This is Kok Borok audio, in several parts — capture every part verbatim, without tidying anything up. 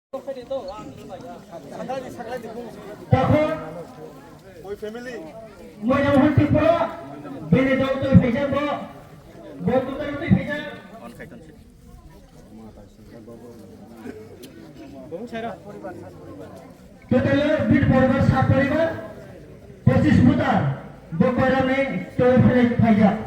Tokho Moina Mohan Tripura, bini dol twi phaijak bo, bo kwtal twi phaijak. Total bid poribar sat poribar, pochis voter, bo koirokni twi phai-, phaijak.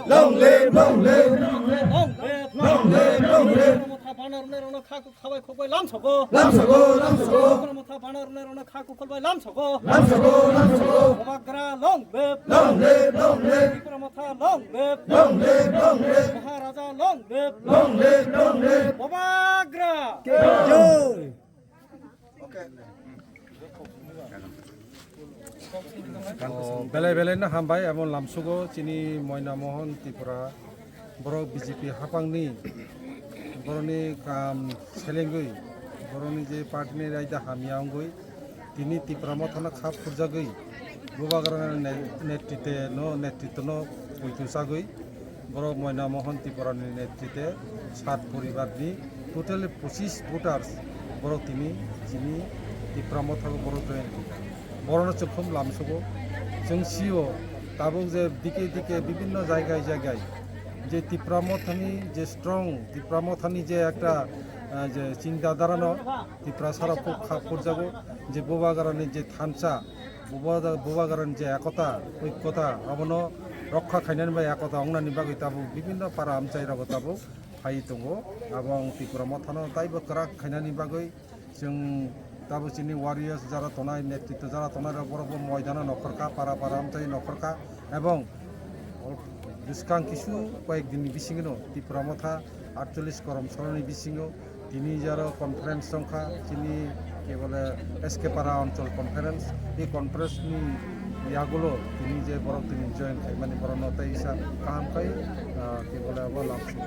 Long live, long live, long live, long live, long live. Tipra Motha bana rwnai rwna kha khabai khokbai lamsogo. Lamsogo, lamsogo. Tipra Motha bana rwnai rwna kha kukhol bai lamsogo. Lamsogo, lamsogo. Bubagra long live. Long live, long live. Tipra Motha long live. Long live, long live. Maharaja long live. Long live, long live. Bubagra. Jai. O, belai belai no hambai, abo lamsugo chini Moina Mohan Tripura, borok B J P hapangni, borokni kam selengwi, borokni je party ni raida hamya wngwi, tini Tipra Mothano kha phurjagwi, Bubagrani ne-, netrite no, netrito no poito chagwi, borok Moina Mohan Tripura ni netrite sat poribar ni totally pochis voters borok tini chini Tipra Motha o borok join khaikha. Borok no chwng khum lamsugo. Chwng sio tabuk je dike dike bibinno jaigai jaigai je Tipra Motha ni je strong, Tipra Motha ni je ekta, ah, je chinta dhara no Tipra sara khub kha phurjago je Bubagra ni je thansa, Buba-, Bubagrani je ekota, oikota, abono rokha khainani bai ekota wngnani bagwi tabuk bibinno para amchai rogo tabuk phai tongo. Abo ang Tipra Mothano taibo kwrak khainani bagwi chwng tabuk chini warriors jara tongnai, netrito jara tongnai rok borok bo moidano nokhorkha, para para amchai nokhorkha, ebong bwskang kisu koyek dinni bisingino Tipra Motha atchollish korom soroni bisingo tini jaro conference tongkha, chini ke bole S K Para Anchal Conference. Ei conference ni yagulo tini je borok tini join khaimani borokno tei isa kaham khai, ah, ke bole abo lamsu.